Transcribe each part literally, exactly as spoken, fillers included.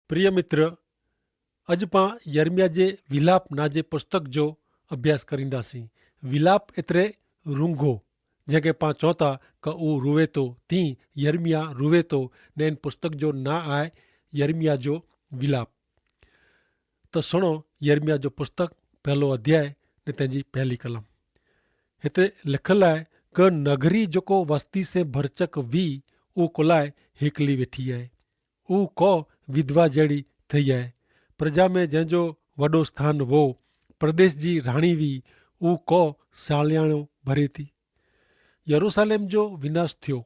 પ્રિય મિત્ર, અજ પાં યર્મિયા જે વિલાપ ના જે પુસ્તક જો અભ્યાસ કરીંદા સી. વિલાપ એતરે રૂંગો, જેંકે પાં ચોતા કે ઉં રૂવેતો, તી યર્મિયા રૂવેતો. ને એન પુસ્તક જો ના આય યર્મિયા જો વિલાપ. તો સુણો, યર્મિયા જો પુસ્તક પહેલો અધ્યાય ને તેની પહેલી કલમ. હેતરે લખલ આય કે નગરી જોકો વસ્તી સે ભરચક વી, ઉં કોલાએ હેકલી વેઠી આય. ઉં કો વિધવા જેડી થઈ આય. પ્રજા મેં જેંજો વડો સ્થાન વો, પ્રદેશ જી રાણી વી, ઉં કો સાલિયાણો ભરે થી. યરૂસાલેમ જો વિનાશ થયો,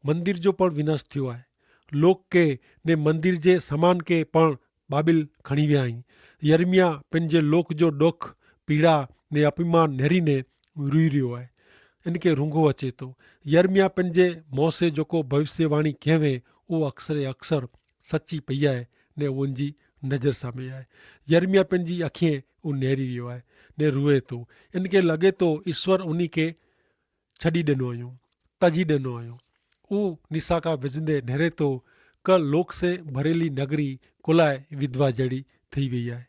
મંદિર જો પણ વિનાશ થયો આય. લોક કે ને મંદિર જે સમાન કે પણ બાબિલ ખણી વ્યા હી. યર્મિયા પેનજે લોક જો ડોખ, પીડા ને અપમાન નેરી ને રૂઈ રહ્યો આય. એન કે રૂંગો અચે તો. યર્મિયા પેનજે મોસે જોકો ભવિષ્યવાણી કહેવે, ઉં અક્ષરે અક્ષર સચ્ચી પૈયા હૈ. ને ઉનજી નજર સામે આય. યર્મિયા પેનજી અખીએ ઉં નેરી રહ્યો આય ને રૂએ તો. એન કે લગે તો ઈસ્વર ઉની કે છડી દેનો અયો, તજી દેનો અયો. ઉં નિસાકા વેજંદે નેરે તો કે લોક સે ભરેલી નગરી કોલાએ વિધવા જેડી થઈ વૈયા હૈ.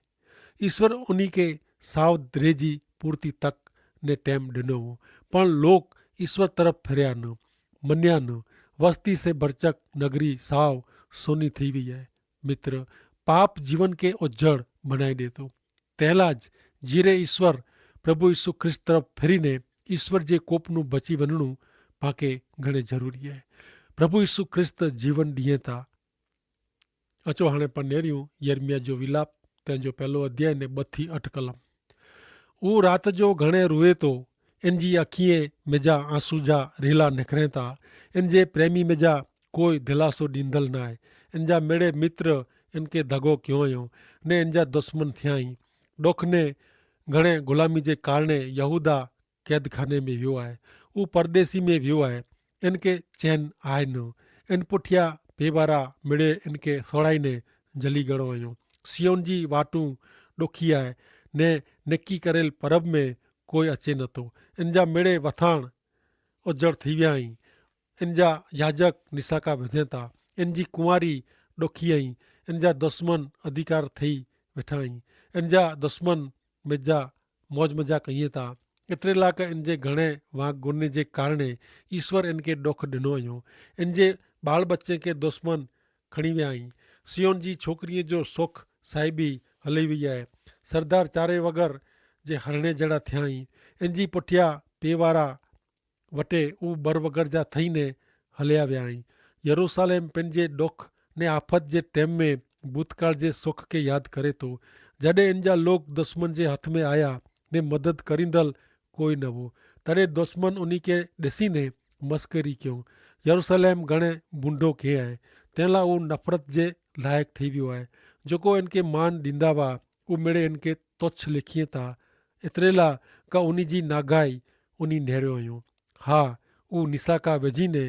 ઈસ્વર ઉની કે સાવ દ્રેજી પૂરતી તક ને ટેમ દેનો હો. પણ લોક ઈસ્વર તરફ ફેર્યા ન, મન્યા ન. વસ્તી સે ભરચક નગરી સાવ સોની થઈ વૈયા હૈ. મિત્ર, પાપ જીવન કે ઓજ્જડ ભનાઈ દેતો. તેલા જ જીરે ઈસ્વર પ્રભુ ઈસુ ખ્રિસ્ત તરફ ફેરી ને ઈસ્વર જે કોપનું બચી વનણું પાંકે ઘણે જરૂરી હૈ. પ્રભુ ઈસુ ખ્રિસ્ત જીવન દિયે તા. અચો હણે પનેર્યું યર્મિયા જો વિલાપ, તેનો પહેલો અધ્યાય ને બથી અઠ કલમ. ઉં રાત જો ઘણે રૂએ તો. એન જી અખીએ મેજા આંસુ જા રેલા નેખરે તા. એન જે પ્રેમી મેજા કોઈ ધેલાસો દીંધલ નાય. એન જા મેડે મિત્ર એન કે ધગો ક્યો અયો, ને એન જા દુશ્મન થ્યાઈ. ડોખને ઘણે ગુલામી જે કારણે યહૂદા કૈદખાને મેં વ્યો આય. ઉં પરદેસી મેં વ્યો આય. એન કે ચેન આય ન. એન પુઠ્યા પેબારા મેડે એન કે સોડાઈ ને જલી ગણો અયો. સિયોન જી વાટું ડોખી આય, ને નેકી કરેલ પરબ મેં કોઈ અચે નતો. એન જા મેડે વથાણ ઓજ્જડ થીવ્યા હૈં. એન જા યાજક નિસાકા વધેતા. એન જી કુંવારી ડોખી હૈં. એન જા દસમન અધિકાર થઈ વેઠા હૈં. એન જા દસમન મેજા મોજ મજા કહિએ તા. એતરેલા કે એન જે ઘણે વાંક ગુને જે કારણે ઈસ્વર એન કે ડોખ ડેનો અયો. એન જે બાળ બચ્ચે કે દસમન ખણી વ્યા હૈં. સિયોન જી છોકરીએ જો સોખ સાહેબી હલઈ વૈયા હૈ. સરદાર ચારે વગર જે હરણે જેડા થ્યા હૈં. એન જી પુઠ્યા પેવારા વટે ઉં બર વગર જા થઈ ને હલ્યા વ્યા હૈં. યરૂસાલેમ પેનજે ડોખ ને આફત જે ટેમ મેં ભૂતકાળ જે સોખ કે યાદ કરે તો. જડે એન જા લોક દુશ્મન જે હાથ મેં આયા ને મદદ કરીંદલ કોઈ નવો, તરે દુશ્મન ઉની કે ડેસી ને મસ્કરી ક્યો. યરૂસાલેમ ઘણે ભૂંડો કે હૈ. તેલા ઉં નફરત જે લાયક થઈ વ્યો હૈ. જોકો એન કે માન દીંદા વા ઉમેડે એન કે તોચ્છ લેખીએ તા. એતરેલા કા ઉની જી નાગાઈ ઉની નેર્યો અયો. હા, ઉં નિસાકા વેજી ને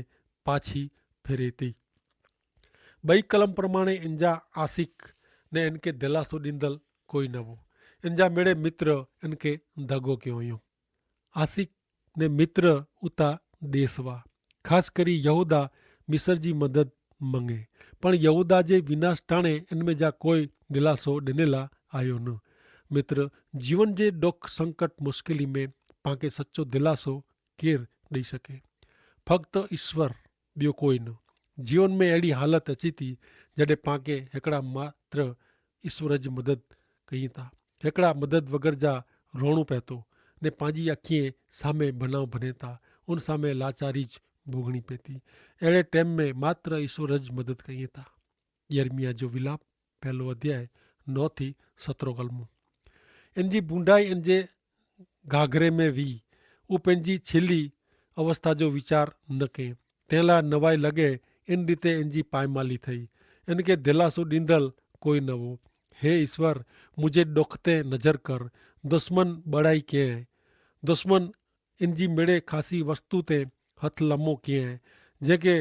પાછી ફેરે તી. બઈ કલમ પ્રમાણે એન જા આસિક ને એન કે દેલાસો દીંદલ કોઈ નવો. એન જા મેડે મિત્ર એન કે ધગો ક્યો અયો. આસિક ને મિત્ર ઉતા દેસવા, ખાસ કરી યહૂદા મિસર જી મદદ મંગે. પણ યહૂદા જે વિનાશ ટાણે એન મેં જા કોઈ દિલાસો દેનેલા આયો ન. મિત્ર, જીવન જે ડોખ સંકટ મુશ્કેલી મેં પાંકે સચો દિલાસો કેર દઈ શકે? ફક્ત ઈસ્વર, બ્યો કોઈ ન. જીવન મેં એડી હાલત અચી તી જડે પાંકે હેકડા માત્ર ઈસ્વર જ મદદ કઈ તા. હેકડા મદદ વગર જા રોણું પૈતો ને પાંજી અખીએ સામે ભનાવ ભનેતા. ઉન સામે લાચારી જ ભોગણી પૈતી. એડે ટેમ મેં માત્ર ઈસ્વર જ મદદ કઈ તા. યર્મિયા જો વિલાપ પહેલો અધ્યાય નોથી સત્રો કલમો. એન જી ભૂંડાઈ એન જે ગાગરે મેં વી ઉપને જી છેલ્લી અવસ્થા જો વિચાર ન કે તેલા નવાઈ લગે. એન રીતે એન જી પાયમાલી થઈ. એન કે દેલાસો દીંદલ કોઈ નવો. હે ઈસ્વર, મુઝે ડોખતે નજર કર. દુશ્મન બડાઈ કે હૈ. દુશ્મન એન જી મેડે ખાસી વસ્તુ તે હથ લમો કે હૈ. જેંકે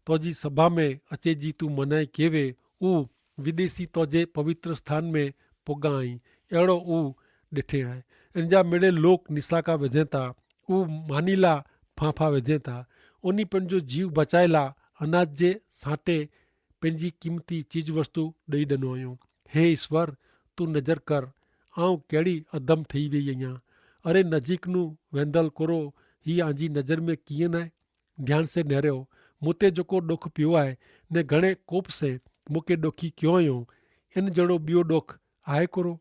તોજી સભા મેં અચે જી તું મનાઈ કેવે ઉ વિદેશી તોજે પવિત્ર સ્થાન મેં પોગા આઈ. એડો ઉ ડેઠે આય. એન જા મેડે લોક નિસાકા વેજેતા ઉ માનીલા ફાંફા વેજેતા. ઉની પણ જો જીવ બચાયેલા અનાજ જે સાંટે પૈજી કિંમતી ચીજવસ્તુ દઈ દનો અયો. હે ઈસ્વર, તું નજર કર, આઉં કૈડી અધમ થઈ વૈયા. અરે નજીકનું વેંધલ કોરો હી આજી નજર મેં કિયા નાય? ધ્યાન સે નહર્યો, મુતે જોકો ડોખ પ્યો આય ને ઘણે કોપ સે મુકે ડોખી ક્યો અયો? એન જેડો બ્યો ડોખ આય કોરો?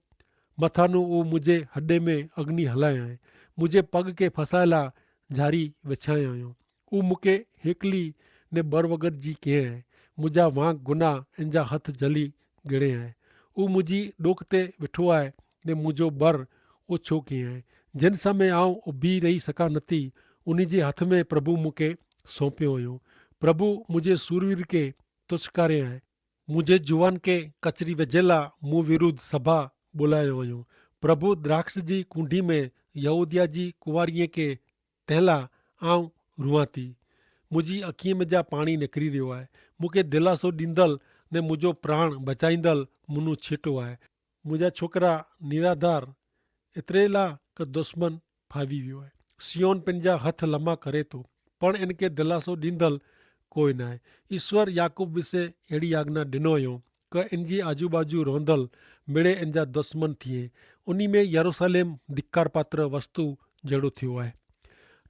મથાનું ઉં મુઝે હડે મેં અગ્નિ હલાયા હૈ, મુઝે પગ કે ફસાયેલા જારી વછાયા અયો. ઉં મુકે હેકલી ને બરવગર જી કહેં હૈ, મુઝા વાંક ગુના એનજા હથ જલી ગણે હૈ. ઉં મુઝી ડોક તે વેઠો આય ને મુઝો બર ઓછો કહેં હૈ. જેન સામે આઉં ઉભી રહી સકા નથી, ઉની જે હથ મેં પ્રભુ મુકે સોંપ્યો અયો. પ્રભુ મુઝે સુરવીર કે તોછકારે હૈ, મુઝે જુવાન કે કચરી વજેલા મુવિરુદ્ધ સભા બોલાયો અયો. પ્રભુ દ્રાક્ષ જી કુંડી મેં યહૂદિયા જી કુવારિયે કે તહેલા આઉં રુઆતી. મુઝી અખીએ મેં જા પાણી નેકરી રહ્યો આય. મુકે દિલાસો દીંદલ ને મુઝો પ્રાણ બચાઈંદલ મુનું છેટો આય. મુઝા છોકરા નિરાધાર એતરેલા કે દુશ્મન ફાવી વ્યો આય. સિયોન પૈજા હથ લમા કરે તો, પણ એનકે દિલાસો દીંદલ કોઈ નાય. ઈસ્વર યાકૂબ વિશે એડી આજ્ઞા દેનો અયો કે એનજી આજુબાજુ રોંધલ મેળે એનજા દુશ્મન થિયે. ઉની મેં યરુસાલેમ ધિક્કારપાત્ર વસ્તુ જેડો થિયો આય.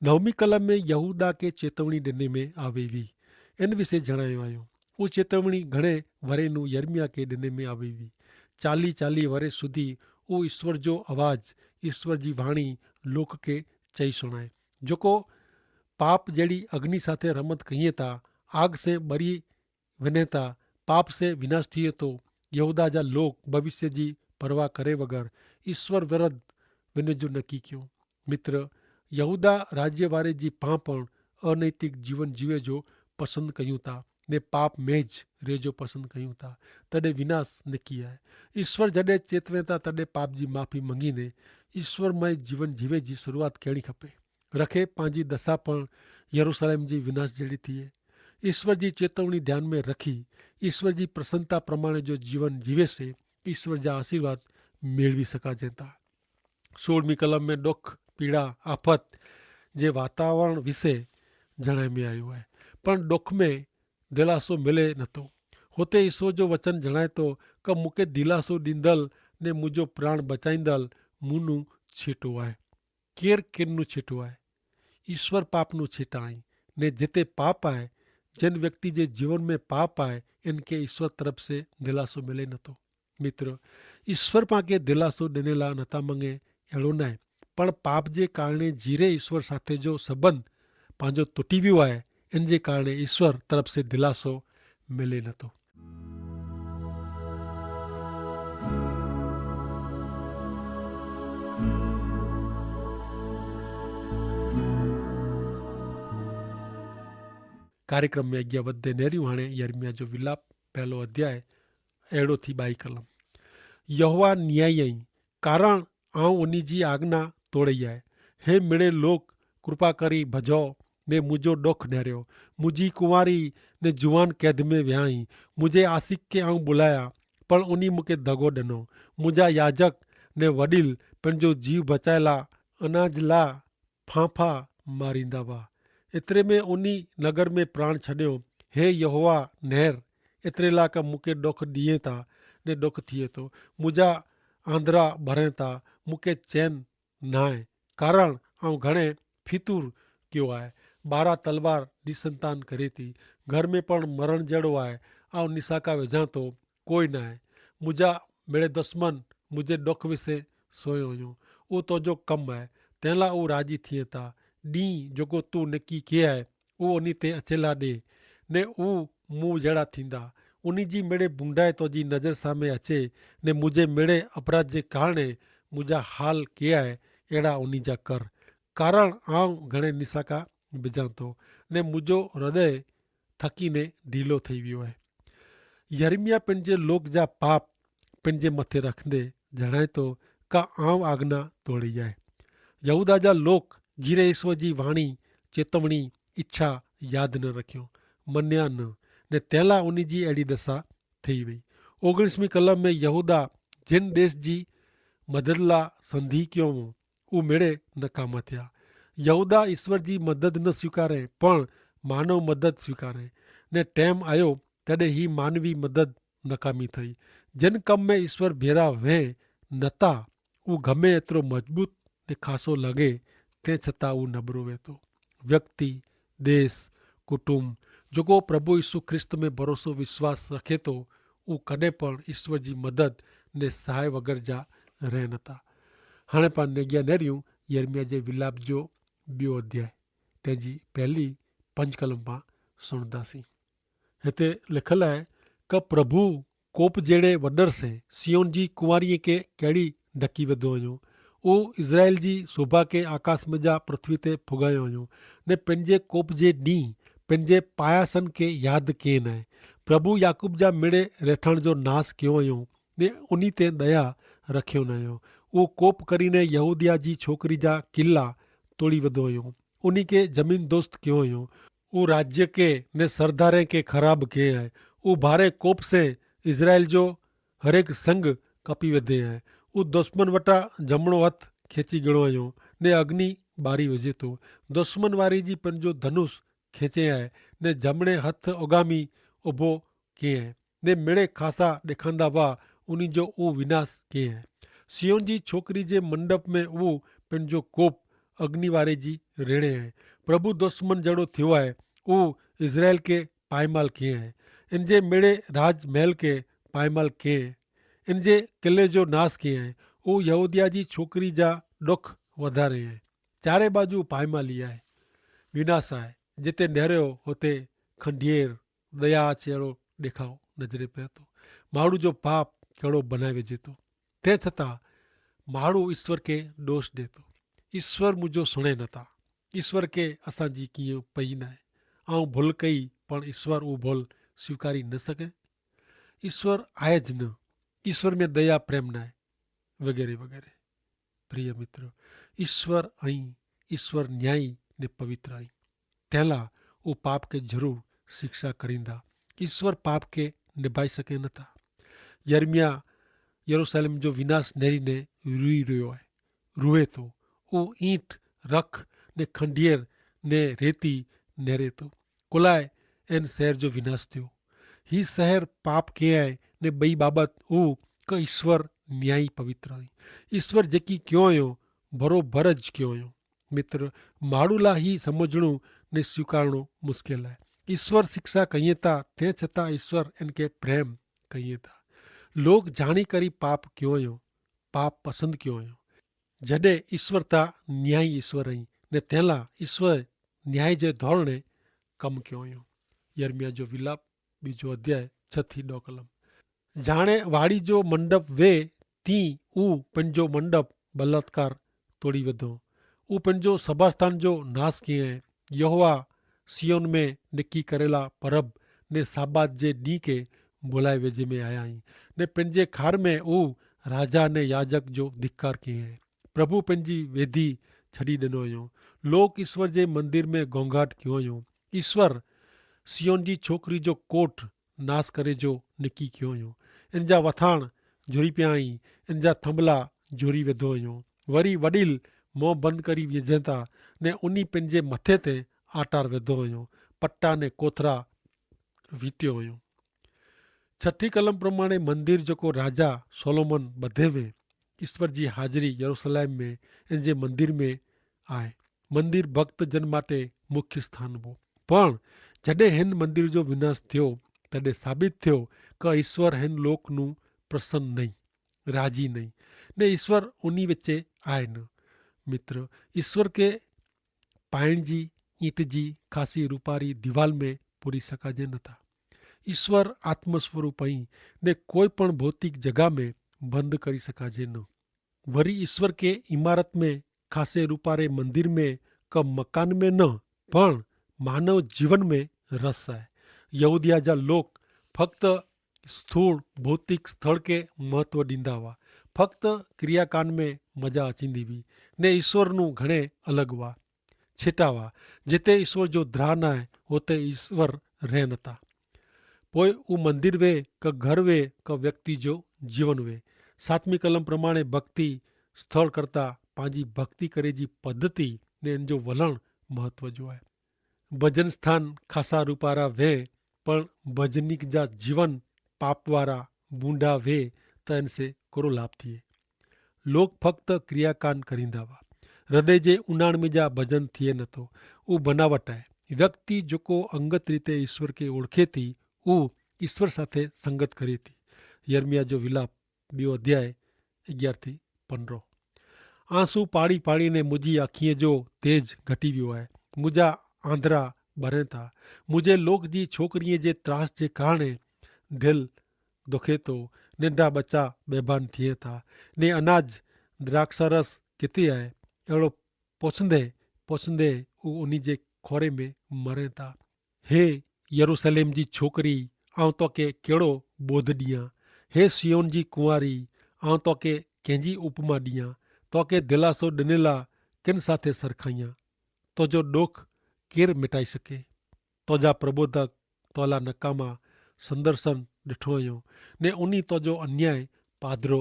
નવમી કલમ મેં યહૂદા કે ચેતવણી દેને મેં આવે વી એન વિશે જણાયો આયો. ઉં ચેતવણી ઘણે વરે નું યર્મિયા કે દેને મેં આવે વી. ચાલી ચાલી વરે સુધી ઉં ઈસ્વર જો અવાજ, ઈસ્વર જી વાણી લોક કે ચહી સુણાય. જોકો પાપ જેડી અગ્નિ સાથે રમત કહિયે તા, આગ સે બરી વેને તા, પાપ સે વિનાશ થિયે તો, યહૂદા જા લોક ભવિષ્ય જી પરવા કરે વગર ઈસ્વર વરદ વેને જો નકી ક્યો. મિત્ર, યહૂદા રાજ્યવારે જી પાંપણ અનૈતિક જીવન જીવે જો પસંદ કહ્યું તા, ને પાપ મેં જ રે જો પસંદ કહ્યું તા, તદે વિનાશ નકી આય. ઈસ્વર જડે ચેતવે તા તદે પાપ જી માફી મંગી ને ઈસ્વરમય જીવન જીવે જી શરૂઆત કહેણી ખપે. રખે પાંજી દશા પણ યરૂસાલેમ જી વિનાશ જેડી થિયે. ઈસ્વર જી ચેતવણી ધ્યાન મેં રખી ઈસ્વર જી પ્રસન્નતા પ્રમાણે જો જીવન જીવે સે ઈસ્વર જા આશીર્વાદ મેળવી સકાજે તા. સોળમી કલમ મેં ડોખ, પીડા, આફત જે વાતાવરણ વિશે જણાઈ મેં આયુ હૈ. પણ ડોખ મેં દિલાસો મિલે નતો. હોતે ઈસ્વર જો વચન જણાયતો કે મુકે દિલાસો દીંદલ ને મુજો પ્રાણ બચાઈંદલ મુનું છેટો આય. કેર કેરનું છેટો આય? ઈસ્વર પાપનું છેટા આઈ. ને જેતે પાપ આય, જેન વ્યક્તિ જે જીવન મેં પાપ આય, એનકે ઈસ્વર તરફ સે દિલાસો મિલે નતો. મિત્ર, ઈસ્વર પાંકે દિલાસો દેનેલા નતા મંગે એડો નાય. પણ પાપ જે કારણે જીરે ઈસ્વર સાથે જો સંબંધ પાંજો તૂટી વ્યો આય, એન જે કારણે ઈસ્વર તરફ સે દિલાસો મિલે નતો. કાર્યક્રમ મેં અજ્ઞા વધે નેર્યું હણે યર્મિયા જો વિલાપ પહેલો અધ્યાય એડો થી બાઈ કલમ. યહોવા ન્યાયી અહીં, કારણ આઉં ઉની જી આજ્ઞા તોડ઼ે આય. હે મેડે લોક, કૃપા કરી ભજો ને મુજો ડોખ નેર્યો. મુજી કુંવારી ને જુવાન કૈદ મેં વ્યાઈ. મુજે આશિક કે આઉં બુલાયા, પણ ઉની મુકે ધગો ડનો. મુજા યાજક ને વડીલ પણ જો જીવ ભચાયેલા અનાજ લા ફાંફા મારીંદા વા. એતરે મેં ઉની નગર મેં પ્રાણ છડ્યો. હે યહોવા નેર, એતરેલા કા મુકે ડોખ દિયે તા ને ડોખ થિયે તો. મુજા આંધરા ભરે તા, મુકે ચેન નાય. કારણ આઉં ઘણે ફિતુર ક્યો આય. બારા તલવાર નિસંતાન કરે તી. ઘર મેં પણ મરણ જેડો આય. આઉં નિસાકા વેજા તો કોઈ નાય. મુજા મેડે દસમન મુજે ડોખ વિશે સોયો અયો. ઉહ તોજો કમ આય, તેનલા ઉહ રાજી થિયે તા. દી જોકો તું નેકી કે આય, ઉહ ઉની તે અચેલા દે, ને ઉહ મુજેડા થીંદા. ઉની જી મેડે ભૂંડાએ તોજી નજર સામે અચે, ને મુજે મેડે અપરાધ જે કારણે મુજા હાલ કે આય, એડા ઉની જા કર. કારણ આઉં ઘણે નિસાકા બિજાંતો, ને મુજો હૃદય થકીને ઢીલો થઈ વ્યો હૈ. યર્મિયા પન જે લોક જા પાપ પન જે મતે રખંદે જણાયતો, કા આવ આગના તોડ઼ી આય. યહૂદા જા લોક જીરે ઈસ્વર જી વાણી, ચેતવણી, ઇચ્છા યાદ ન રખ્યો, મન્યા ન, ને તેલા ઉની જી એડી દસા થઈ વય. ઓગણીસમી કલમ મેં યહૂદા જેન દેશ જી મદદલા સંધિ ક્યો વો ઉમેડે નકામા થ્યા. યહૂદા ઈસ્વર જી મદદ ન સ્વીકારે, પણ માનવ મદદ સ્વીકારે. ને ટેમ આયો તેડે હી માનવી મદદ નકામી થઈ. જેન કમ મેં ઈસ્વર ભેરા વહેં નતા ઉં ગમે એતરો મજબૂત ને ખાસો લગે, તે છતાં ઉં નબરો વહેતો. વ્યક્તિ, દેશ, કુટુંબ, જોકો પ્રભુ ઈસુ ખ્રિસ્ત મેં ભરોસો વિશ્વાસ રખેતો, ઉં કદે પણ ઈસ્વર જી મદદ ને સહાય વગર જા રહે નતા. હણે પાં નેગ્યા નેર્યું યર્મિયા જે વિલાપ જો બ્યો અધ્યાય, તેજી પહેલી પંજ કલમ પાં સુણદા સી. હેતા લિખલ હૈ, કે પ્રભુ કોપ જેડ઼ે વડર સે સિયોન જી કુવારી કે કેડ઼ી ઢકી વધો અયો. ઉહ ઇઝરાયેલ જી સોભા કે આકાશ મેં જા પૃથ્વી તે ફુગાયો અયો, ને પેનજે કોપ જે દી પેનજે પાયાસન કે યાદ કેન હૈ. પ્રભુ યાકૂબ જા મેડ઼ે રહેઠાણ જો નાસ ક્યો અયો, ને ઉની તે દયા રખ્યો નયો. ઉહ કોપ કરીને યહૂદિયા જી છોકરી જા કિલ્લા તોડી વધો અયો. ઉની કે જમીન દોસ્ત ક્યો અયો. ઉહ રાજ્ય કે ને સરદારે કે ખરાબ કે હૈ. ઉહ ભારે કોપ સે ઇઝરાયેલ જો હરેક સંગ કપી વધે હૈ. ઉહ દુશ્મન વટા જમણો હત ખેંચી ગણો અયો, ને અગ્નિ બારી વજે તો. દુશ્મન વારી જી પન જો ધનુષ ખેંચે હૈ, ને જમણે હથ ઓગામી ઉભો કે હૈ, ને મેડે ખાસા દેખાંદા વા ઉની જો ઉં વિનાશ કે હૈ. સિયોન જી છોકરી જે મંડપ મેં ઉં પેનજો કોપ અગ્નિવારે જી રેડ઼ે હૈ. પ્રભુ દુશ્મન જેડો થ્યો હૈ, ઉં ઇઝરાયેલ કે પાયમાલ કે હૈ. ઇનજે મેડે રાજમહેલ કે પાયમાલ કે હૈ. ઇનજે કિલ્લે જો નાસ કે હૈ. ઉં યહૂદિયા જી છોકરી જા ડોખ વધારે હૈ. ચારે બાજુ પાયમાલ લિયા હૈ, વિનાશ આય. જેતે નેર્યો હોતે ખંડિયેર દયા છેડો દેખાવ નજરે પે તો. માડૂ જો પાપ કેડો બનાવે જેતો, તે છતાં માડૂ ઈસ્વર કે દોષ દેતો. ઈસ્વર મુજો સુણે નતા. ઈસ્વર કે અસાંજી કિયો પહી નાય. આઉં ભલ કઈ પણ ઈસ્વર ઉં ભલ સ્વીકારી ન સકે. ઈસ્વર આય જ ન. ઈસ્વર મેં દયા પ્રેમ નાય. વગેરે વગેરે. પ્રિય મિત્ર, ઈસ્વર અહીં ઈસ્વર ન્યાયી ને પવિત્ર અહીં. તેલા ઉપાપ કે જરૂર શિક્ષા કરીંદા. ઈસ્વર પાપ કે નિભાઈ શકે નતા. યર્મિયા યરુસાલેમ જો વિનાશ નેરી ને રૂઈ રહ્યો હૈ. રૂએ તો ઉં ઈંટ રખ ને ખંડિયેર ને રેતી નેરે તો. કોલાએ એન શહેર જો વિનાશ થયો. હી શહેર પાપ કે આય. ને બઈ બાબત ઉં કે ઈસ્વર ન્યાયી પવિત્ર અહીં. ઈસ્વર જેકી ક્યો અયો ભરો ભર જ ક્યો અયો. મિત્ર, માડૂલા હી સમઝણું ને સ્વીકારણું મુશ્કેલ હૈ. ઈસ્વર શિક્ષા કહિયે તા તે છતાં ઈસ્વર એનકે પ્રેમ કહિયે તા. લોક જાણી કરી પાપ ક્યો અયો, પાપ પસંદ ક્યો અયો. જડે ઈસ્વર તા ન્યાયી ઈસ્વર અહીં, ને તેલા ઈસ્વર ન્યાયી જે ધોરણે કમ ક્યો અયો. યર્મિયા જો વિલાપ બીજો અધ્યાય છ થી દો કલમ. જાણે વાડી જો મંડપ વે તી ઉં પન જો મંડપ બલાત્કાર તોડી વધો. ઉં પન જો સભાસ્થાન જો નાસ કિયા હૈ. યહોવા સિયોન મેં નેકી કરેલા પરબ ને સાબાત જે દી કે બોલાઈ વેજે મેં આયા હૈં. ને પન જે ખાર મેં ઉં રાજા ને યાજક જો ધિક્કાર કિયા હૈ. પ્રભુ પન જી વેધી છડી દનો અયો. લોક ઈસ્વર જે મંદિર મેં ગોંગાટ કિયો અયો. ઈસ્વર સિયોન જી છોકરી જો કોટ નાસ કરે જો નેકી કિયો અયો. એન જા વથાણ જોરી પ્યાઈ. એન જા થંબલા જોરી વેધો અયો. વરી વડીલ મોં બંધ કરી વેજેતા ને ઉની પન જે મતે તે આટાર વેધો અયો. પટ્ટા ને કોથરા વીટ્યો અયો. છઠી કલમ પ્રમાણે મંદિર જોકો રાજા સોલોમન બધે વે. ઈસ્વર જી હાજરી યરુસલેમ મેં એન જે મંદિર મેં આય. મંદિર ભક્ત જન માટે મુખ્ય સ્થાન વો. પણ જડે હેન મંદિર જો વિનાશ થ્યો, તદે સાબિત થ્યો કે ઈસ્વર હેન લોક નું પ્રસન્ન નહીં, રાજી નહીં. ને ઈસ્વર ઉની વચ્ચે આય ન. મિત્ર, ઈસ્વર કે પાયણ જી ઈંટ જી ખાસી રૂપારી દિવાલ મેં પૂરી સકાજે નતા. ઈસ્વર આત્મસ્વરૂપ અહીં ને કોઈ પણ ભૌતિક જગા મેં બંધ કરી સકાજે ન. વરી ઈસ્વર કે ઇમારત મેં ખાસે રૂપારે મંદિર મેં ક મકાન મેં ન, પણ માનવ જીવન મેં રસ હૈ. યહૂદિયા જા લોક ફક્ત સ્થૂળ ભૌતિક સ્થળ કે મહત્વ દીંદા વા. ફક્ત ક્રિયાકાન મેં મજા અચીંદી વી ને ઈસ્વરનું ઘણે અલગ વા, છેટા વા. જેતે ઈસ્વર જો દ્રાહ નાય હોતે ઈસ્વર રહ નતા. પોય ઉં મંદિર વે ક ઘર વે ક વ્યક્તિ જો જીવન વે. સાતમી કલમ પ્રમાણે ભક્તિ સ્થળ કરતા પાંજી ભક્તિ કરે જી પદ્ધતિ ને એન જો વલણ મહત્વ જો આય. ભજન સ્થાન ખાસા રૂપારા વે પણ ભજનિક જા જીવન પાપવારા બૂંડા વે, તો એન સે કરો લાભ થિયે? લોક ફક્ત ક્રિયાકાન કરીંદા વા. હૃદય જે ઉનાણ મેં જા ભજન થિયે નતો. ઉં ભનાવટ આય. વ્યક્તિ જોકો અંગત રીતે ઈસ્વર કે ઓળખે થી, ઉં ઈસ્વર સાથે સંગત કરે થી. યર્મિયા જો વિલાપ, બ્યો અધ્યાય, અગિયાર થી પંદ્રહ. આંસુ પાડી પાડીને મુઝે આંખીએ જો તેજ ઘટી વ્યો આય. મુઝે આંધરા બરે થા. મુઝે લોક જી છોકરીએ જે ત્રાસ જે કારણે ધેલ દોખે તો. નેંધા બચ્ચા બેભાન થિયે થા. ને અનાજ દ્રાક્ષારસ કિતે આય? એડો પોછંદે પોછંદે ઉની જે ખોરે મેં મરે થા. હે યરુસલેમ જી છોકરી, આઉં તો કે કેડો બોધ દિયા? હે સિયોન જી કુંવારી, આઉં તો કે કેંજી ઉપમા દિયા? તો કે દિલાસો દનેલા કેન સાથે સરખાયા? તો જો દોખ કેર મિટાઈ શકે? તો જા પ્રબોધક તોલા નકામા સંદર્શન દેઠો અયો, ને ઉની તો જો અન્યાય પાધરો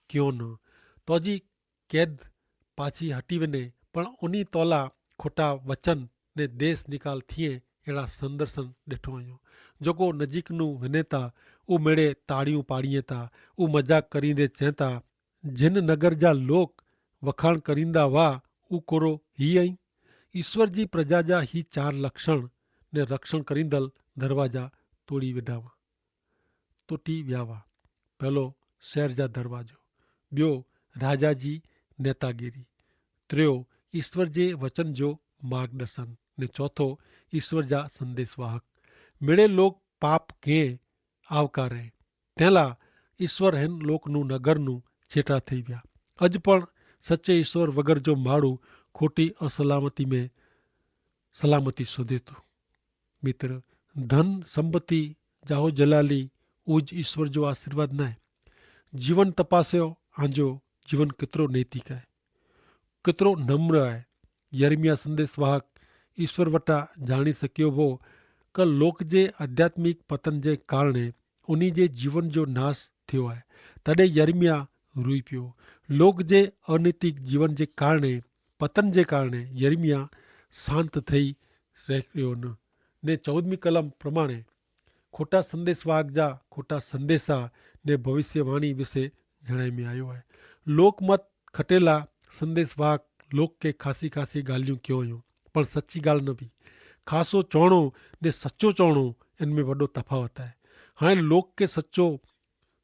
ક્યો ન. તો જી કેદ પાછી હટી વને, પણ ઉની તોલા ખોટા વચન ને દેશ નિકાલ થિયે એડા સંદર્શન દેઠો અયો. જોકો નજીકનું વને તા ઉમેડે તાળિયું પાડિયે તા, ઉ મજાક કરીંદે ચેતા, જેન નગર જા લોક વખાણ કરીંદા વા, ઉ કોરો હી અઇં? ઈસ્વર જી પ્રજા જા હી ચાર લક્ષણ ને રક્ષણ કરીંદલ દરવાજા તોડી વેડાવા, તોટી વ્યાવા. પહેલો, શહેર જા દરવાજો. બ્યો, રાજા જી નેતાગીરી. ત્રેઓ, ઈસ્વર જે વચન જો માર્ગદર્શન. ને ચોથો, ઈસ્વર જા સંદેસવાહક. મેળે લોક પાપ કે આવકારે, તેલા ઈસ્વર હેન લોકનું નગરનું છેટા થઈ વ્યા. અજ પણ સચ્ચે ઈસ્વર વગર જો માડૂ ખોટી અસલામતી મેં સલામતી શોધે તો. મિત્ર, ધન સંપત્તિ, જાહો જલાલી, ઉજ ઈસ્વર જો આશીર્વાદ નાય. જીવન તપાસ્યો, આજો જીવન કિતરો નૈતિક હૈ, કિતરો નમ્ર હૈ? યર્મિયા સંદેસવાહક ઈસ્વર વટા જાણી શક્યો હો, કે લોક જે આધ્યાત્મિક પતન જે કારણે ઉની જે જીવન જો નાસ થયો હૈ. તદે યર્મિયા રૂઈ પ્યો. લોક જે અનૈતિક જીવન જે કારણે, પતન જે કારણે યર્મિયા શાંત થઈ રહ્યો ન. ને ચૌદમી કલમ પ્રમાણે ખોટા સંદેસવાહક જા ખોટા સંદેસા ને ભવિષ્યવાણી વિશે જણાઈ મેં આયો હૈ. લોકમત ખટેલા સંદેસવાહક લોક કે ખાસી ખાસી ગાલિયું ક્યો અયો, પણ સચ્ચી ગાલ ન ભી. ખાસો ચોણો ને સચો ચોણો, એન મેં વડો તફાવત હૈ. હાણે લોક કે સચો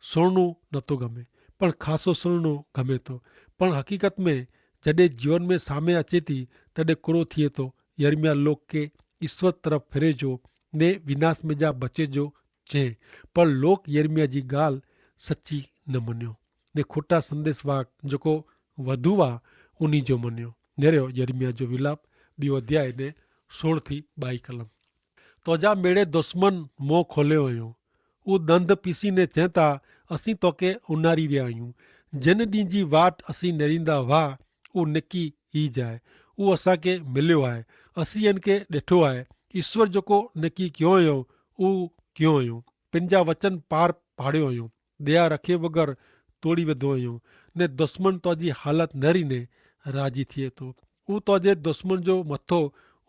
સુણનો નતો ગમે, પણ ખાસો સુણનો ગમે તો. પણ હકીકત મેં જડે જીવન મેં સામે અચેતી, તદે કુરો થિયે તો. યર્મિયા લોક કે ઈસ્વર તરફ ફેરે જો, ને વિનાશ મેં જા બચે જો ચે. પણ લોક યર્મિયા જી ગાલ સચ્ચી ન મન્યો, ને ખોટા સંદેસવાહક જોકો વધુ વા ઉની જો મન્યો. નેર્યો યર્મિયા જો વિલાપ, બિયો અધ્યાય ને સોળ થી બાઈ કલમ. તો જા મેળે દુશ્મન મોં ખોલ્યો અયો. ઉદંધ પીસી ને ચેંતા, અસી તો કે ઉનારી વ્યા અયું. જેન દી જી વાટ અસી નેરીંદા વા, ઉ નેકી હી જાય. ઉ અસાંકે મિલ્યો આય, અસી એનકે દેઠો આય. ઈસ્વર જોકો નેકી ક્યો અયો, ઉ ક્યો અયો. પેનજા વચન પાર પાડ્યો અયો. દયા રખે વગર તોડી વધો અયો. ને દુશ્મન તોજી હાલત નેરી ને રાજી થિયે તો. ઉ તોજે દુશ્મન જો મથો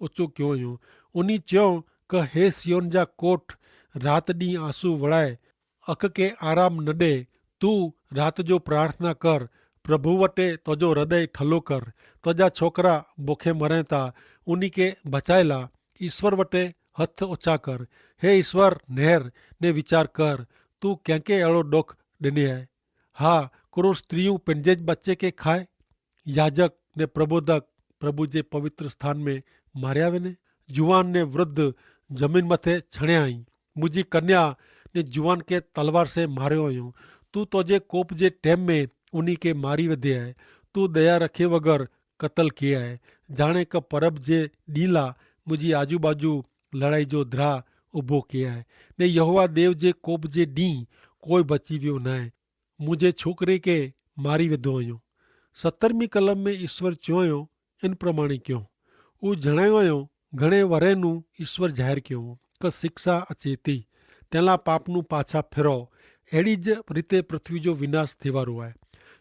ઓચો ક્યો અયો. ઉની ચ્યો, કે હે સિયોન જા કોઠ, રાત દી આંસુ વડાય, અક કે આરામ ન દે. તું રાત જો પ્રાર્થના કર, પ્રભુ વટે તોજો હૃદય ઠલો કર. તોજા છોકરા બોખે મરે તા, ઉની કે બચાયલા. ઈસ્વર વટે હથ ઓછા કર. હે ઈસ્વર, નેર ને વિચાર કર. તું કેંકે એડો ડોખ દેને હૈ? હા, કુરો સ્ત્રી પેનજે જ બચ્ચે કે ખાય? યાજક ને પ્રબોધક પ્રભુ જે પવિત્ર સ્થાન મેં માર્યા વેને? જુવાન ને વૃદ્ધ જમીન મતે છણ્યા હૈં. મુજી કન્યા ને જુવાન કે તલવાર સે માર્યો અયો. તું તોજે કોપ જે ટેમ મેં ઉની કે મારી વધે હૈ. તું દયા રખે વગર કતલ કે હૈ. જાણે કે પરબ જે ડીલા મુજી આજુબાજુ લડાઈ જો ધ્રા ઉભો કે હૈ. ને યહોવા દેવ જે કોપ જે ડી કોઈ બચી વ્યો નાય. મુઝે છોકરે કે મારી વધો અયો. સત્તરમી કલમ મેં ઈસ્વર ચ્યો અયો, એન પ્રમાણે ક્યો. ઉં જણાયો અયો, ઘણે વરે નું ઈસ્વર જાહેર ક્યો, કે શિક્ષા અચેતી, તેના પાપનું પાછા ફેરો. એડી જ રીતે પૃથ્વી જો વિનાશ થેવારો આય.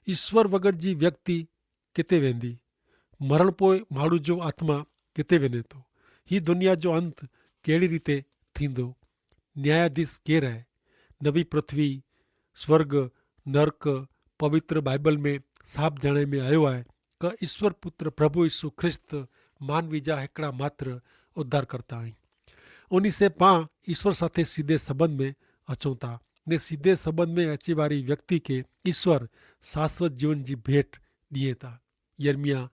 ઈસ્વર વગર જી વ્યક્તિ કેતે વેંદી? મરણ પોય માડૂ જો આત્મા કેતે વેને તો? હી દુનિયા જો અંત કેડી રીતે થીંદો? ન્યાયાધીશ કેહ રહે. નવી પૃથ્વી, સ્વર્ગ, નર્ક, પવિત્ર બાઈબલ મેં સાફ જણાઈ મેં આયો હૈ, કે ઈસ્વર પુત્ર પ્રભુ ઈસુ ખ્રિસ્ત માનવી જા હેકડા માત્ર ઉદ્ધાર કરતા હૈં. ઉની સે પાં ઈસ્વર સાથે સીધે સંબંધ મેં અચોતા, ને સીધે સંબંધ મેં અચેવારી વ્યક્તિ કે ઈસ્વર શાશ્વત જીવન જી ભેટ દિયે તા. યર્મિયા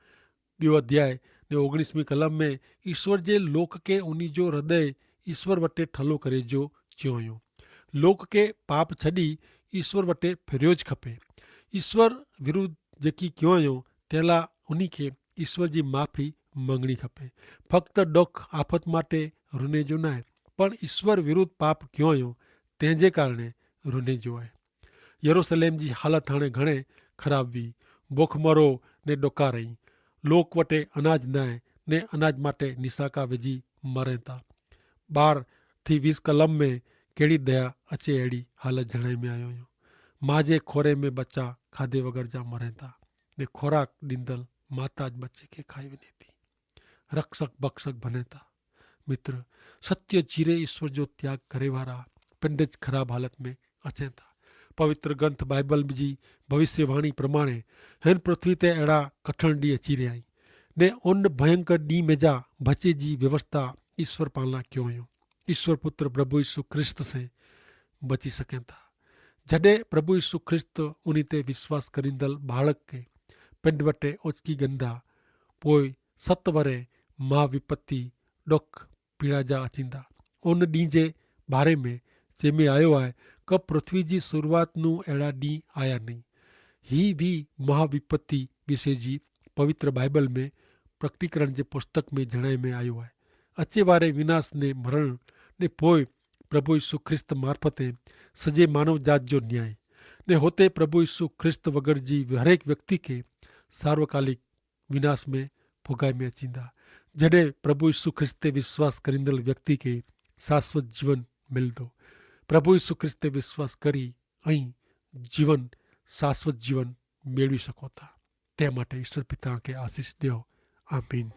બે અધ્યાય ને ઓગણીસમી કલમ મેં ઈસ્વર જે લોક કે ઉની જો હૃદય ઈસ્વર વટે ઠલો કરે જો ચ્યોંયો. લોક કે પાપ છડી ઈસ્વર વટે ફેર્યો જ ખપે. ઈસ્વર વિરુદ્ધ જેકી ક્યોંયો તેલા ઉની કે ઈસ્વર જી માફી મંગણી ખપે. ફક્ત ડોખ આફત માટે રુને જો નાય, પણ ઈસ્વર વિરુદ્ધ પાપ ક્યોંયો તેજે કારણે રુને જો આય. યરુસલેમ જી હાલત હાણે ઘણે ખરાબ વી. ભોખમરો ને ડોકારઈ. લોક વટે અનાજ નાય ને અનાજ માટે નિસાકા વેજી મરેતા. બાર થી વીસ કલમ મેં કહેડી દયા અચે એડી હાલત જણાઈ મેં આયો. માજે ખોરે મેં બચ્ચા ખાધે વગર જા મરેતા, ને ખોરાક દીંદલ માતા જ બચ્ચે કે ખાઈ વેને તી. રક્ષક ભક્ષક ભનેતા. મિત્ર, સત્ય જીરે ઈસ્વર જો ત્યાગ કરેવારા પંડ જ ખરાબ હાલત મેં અચેતા. પવિત્ર ગ્રંથ બાઈબલ જી ભવિષ્યવાણી પ્રમાણે હેન પૃથ્વી તે એડા કઠણ દી અચી રહ્યા હૈં, ને ઉન ભયંકર દી મેં જા ભચે જી વ્યવસ્થા ઈસ્વર પાલના ક્યો હૈં. ઈસ્વર પુત્ર પ્રભુ ઈસુ ખ્રિસ્ત સે બચી સકેતા. જડે પ્રભુ ઈસુ ખ્રિસ્ત ઉની તે વિશ્વાસ કરીંદલ બાળક કે પંડ વટે ઓચકી ગંદા, પોય સત વરે મહાવિપત્તિ ડોખ પીડા જા અચીંદા. ઉન દી જે બારે મેં જેમે આયો આય કે પૃથ્વી જી શરૂઆત નું એડા દી આયા નહીં. હી ભી મહાવિપત્તિ વિશે જી પવિત્ર બાઈબલ મેં પ્રકટીકરણ જે પુસ્તક મેં જણાઈ મેં આયો આય. અચ્છે વારે વિનાશ ને મરણ ને પોય પ્રભુ ઈસુ ખ્રિસ્ત મારફતે સજે માનવ જાત જો ન્યાય, ને હોતે પ્રભુ ઈસુ ખ્રિસ્ત વગર જી હરેક વ્યક્તિ કે સાર્વકાલિક વિનાશ મેં ફોગાઈ મેં અચીંદા. જડે પ્રભુ ઈસુ ખ્રિસ્તે વિશ્વાસ કરીંદલ વ્યક્તિ કે શાશ્વત જીવન મિલદો. પ્રભુ ઈસુ ખ્રિસ્તે વિશ્વાસ કરી અહીં જીવન, શાશ્વત જીવન મેળવી શકોતા. તે માટે ઈસુ પિતા કે આશીસ દેવ. આમીન.